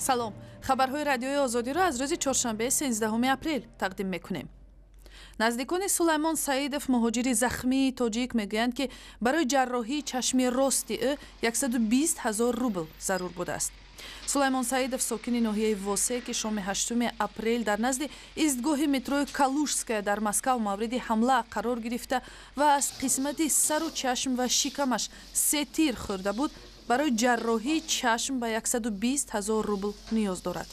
Салом, хабарҳои Радиои Озодиро аз рӯзи чоршанбе, 13 апрел тақдим мекунем. Наздикони Сулаймон Саидов, муҳоҷири захмии тоҷик, мегӯянд, ки барои ҷарроҳии чашми рости ӯ 120 ҳазор рубл зарур будааст. Сулаймон Саидов, сокини ноҳияи Восе, ки шоми 8 апрел дар назди истгоҳи метрои Калужская дар Москав мавриди ҳамла қарор гирифта ва аз қисмати сару чашм ва шикамаш се тир хӯрда буд, барои ҷарроҳии чашм ба 120 ҳазор рубл ниёз дорад.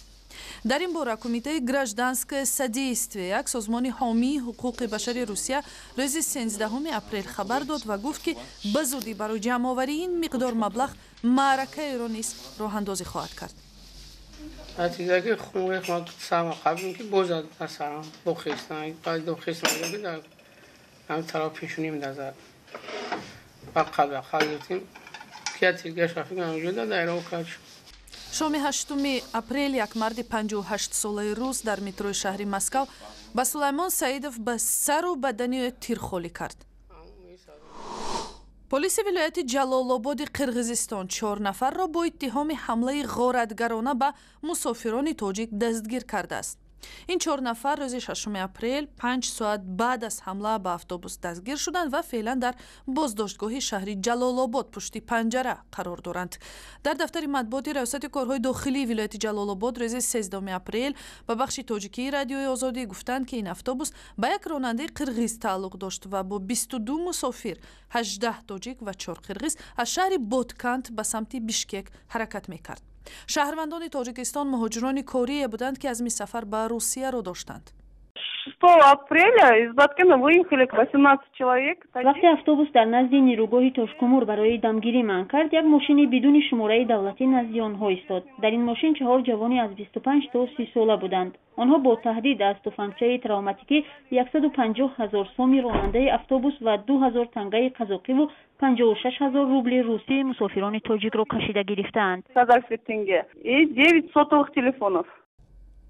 Дар ин бора Кумитаи «Гражданское содействие», як созмони ҳомии ҳуқуқи башари Русия, рӯзи 13 апрел хабар дод ва гуфт, ки ба зудӣ барои ҷамъоварии ин миқдор маблағ маъракаеро низ роҳандозӣ хоҳад кард. Натиҷаки хун сарма қабл ки боз дар сарам бохестан, баъд дохестан ки дар ҳам тараф пешоним назар баъд қабл қабл ки тиргаш рафиқ ҳамҷода дар кард. Шоми 8 апрел як марди 58-солаи рус дар метрои шаҳри Москав ба Сулаймон Саидов ба сару бадани ӯ тир холӣ кард. Полиси вилояти Ҷалолободи Қирғизистон чор нафарро бо иттиҳоми ҳамлаи ғоратгарона ба мусофирони тоҷик дастгир кардааст. Ин чор нафар рӯзи 6 апрел, 5 соат баъд аз ҳамла ба автобус дастгир шуданд ва феълан дар боздоштгоҳи шаҳри Ҷалолобод пушти панҷара қарор доранд. Дар дафтари матбуоти Раёсати корҳои дохилии вилояти Ҷалолобод рӯзи 13 апрел ба бахши тоҷикии Радиои Озодӣ гуфтанд, ки ин автобус ба як ронандаи қирғиз тааллуқ дошт ва бо 22 мусофир, 18 тоҷик ва чор қирғиз, аз шаҳри Ботканд ба самти Бишкек ҳаракат мекард. Шаҳрвандони Тоҷикистон муҳоҷирони корие буданд, ки азми сафар ба Русияро доштанд. 6 апреля из Баткена выехали 18 человек. Вақте автобус дар назди нерӯгоҳи Тошкумур барои дамгирӣ манъ кард, як мошини бидуни шумораи давлатӣ назди онҳо истод. Дар ин мошин чаҳор ҷавоне аз 25 то 30 сола буданд. Онҳо бо таҳдид аз туфангчаи травматикӣ 150 ҳазор соми ронандаи автобус ва 2 ҳазор тангаи қазоқиву 56 ҳазор рубли русии мусофирони тоҷикро кашида гирифтаанд. Казахских тенге и девять сотовых телефонов.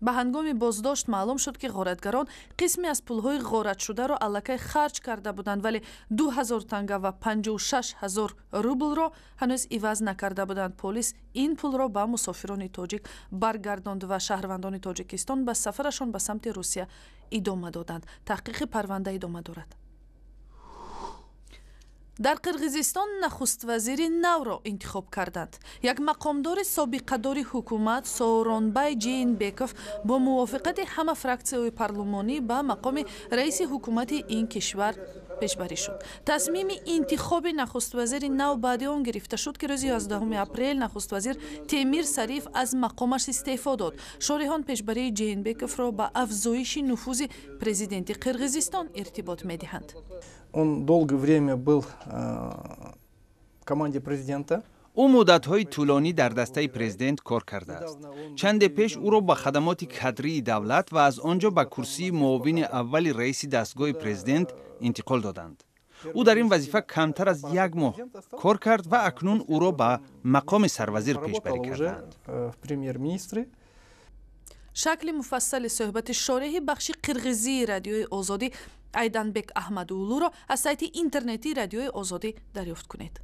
Ба ҳангоми боздошт маълум шуд, ки ғоратгарон қисме аз пулҳои ғоратшударо аллакай харҷ карда буданд, вале 2 ҳазор танга ва 56 ҳазор рублро ҳанӯз иваз накарда буданд. Полис ин пулро ба мусофирони тоҷик баргардонд ва шаҳрвандони Тоҷикистон ба сафарашон ба самти Русия идома доданд. Таҳқиқи парванда идома дорад. Дар Қирғизистон нахуствазири навро интихоб карданд. Як мақомдори собиқадори ҳукумат, Сооронбай Ҷиинбеков, бо мувофиқати ҳама фраксияҳои парлумонӣ ба мақоми раиси ҳукумати ин кишвар пешбарӣ шуд. Тасмими интихоби нахуствазири нав баъди он гирифта шуд, ки рӯзи 11 апрел нахуствазир Темир Сариев аз мақомаш истеъфо дод. Шореҳон пешбарии Ҷиинбековро ба афзоиши нуфузи президенти Қирғизистон иртибот медиҳанд. Он долгое время был в команде президента. Ӯ муддатҳои тӯлонӣ дар дастаи президент кор кардааст. Чанде пеш ӯро ба хадамоти кадрии давлат ва аз он ҷо ба курсии муовини аввали раиси дастгоҳи президент интиқол доданд. Ӯ дар ин вазифа камтар аз як моҳ кор кард ва акнун ӯро ба мақоми сарвазир пешбарӣ карданд. В премьер-министры. Шакли муфассали суҳбати шореҳи бахши қирғизии Радиои Озодӣ Айданбек Аҳмадулуро аз сайти интернетии Радиои Озодӣ дарёфт кунед.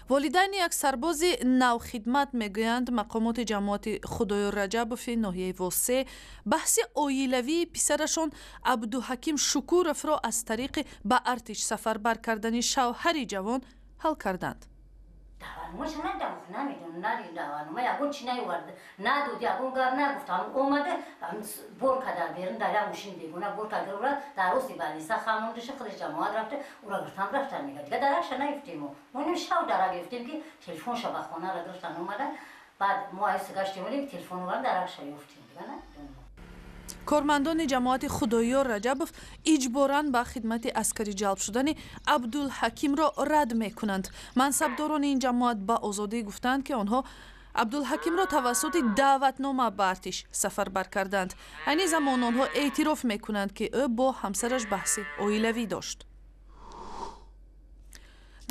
Волидайни як сарбози навхидмат мегӯянд, мақомоти ҷамоати Худоёр Раҷабови ноҳияи Восе баҳси оилавии писарашон Абдуҳаким Шукуровро аз тариқи ба артиш сафарбар кардани шавҳари ҷавон ҳал карданд. Даъватномаша надавхт, намедонам, нади даъватнома, ягон чи наёвард, надод, ягон гап нагуфт. Омада бор када берун, дар як мошини бегона бор карда, ура дар рости больница хамондиша, худаш ҷамоат рафта, ура гиртан рафтан. Мега, дига даракша наёфтем. Мо ним шав дарак ёфтем, ки телефонша ба хонара гирифтан омадан. Баъд мо айси гаштем, телефон овард, даракша ёфтем, дига намедонам. Кормандони ҷамоати Худоёр Раҷабов иҷборан ба хидмати аскарӣ ҷалб шудани Абдулҳакимро рад мекунанд. Мансабдорони ин ҷамоат ба Озодӣ гуфтанд, ки онҳо Абдулҳакимро тавассути даъватнома ба артиш сафарбар карданд. Айни замон онҳо эътироф мекунанд, ки ӯ бо ҳамсараш баҳси оилавӣ дошт.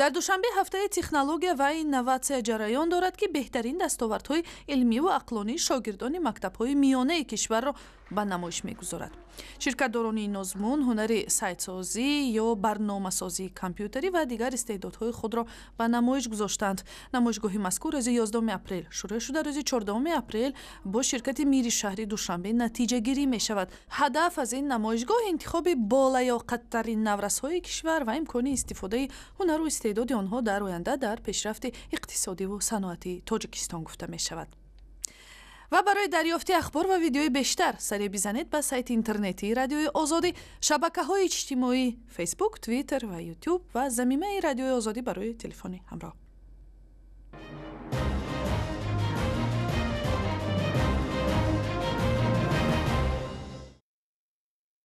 Дар Душанбе ҳафтаи технология ва инноватсия ҷараён дорад, ки беҳтарин дастовардҳои илмиву ақлонии шогирдони мактабҳои миёнаи кишварро ба намоиш мегузорад. Ширкатдорони ин озмун ҳунари сайтсозӣ ё барномасозии компютерӣ ва дигар истеъдодҳои худро ба намоиш гузоштанд. Намоишгоҳи мазкур рӯзи 11 апрел шурӯъ шуда, рӯзи 14 апрел бо ширкати мири шаҳри Душанбе натиҷагирӣ мешавад. Ҳадаф аз ин намоишгоҳ интихоби болаёқаттарин наврасҳои кишвар ва имкони истифодаи ҳунару истеъдоди онҳо дар оянда дар пешрафти иқтисодиву саноатии Тоҷикистон гуфта мешавад. Ва барои дарёфти ахбор ва видеои бештар саре бизанед ба сайти интернетии Радиои Озодӣ, шабакаҳои иҷтимоӣ, Фейсбук, Твиттер ва Ютуб ва замимаи Радиои Озодӣ барои телефони ҳамроҳ.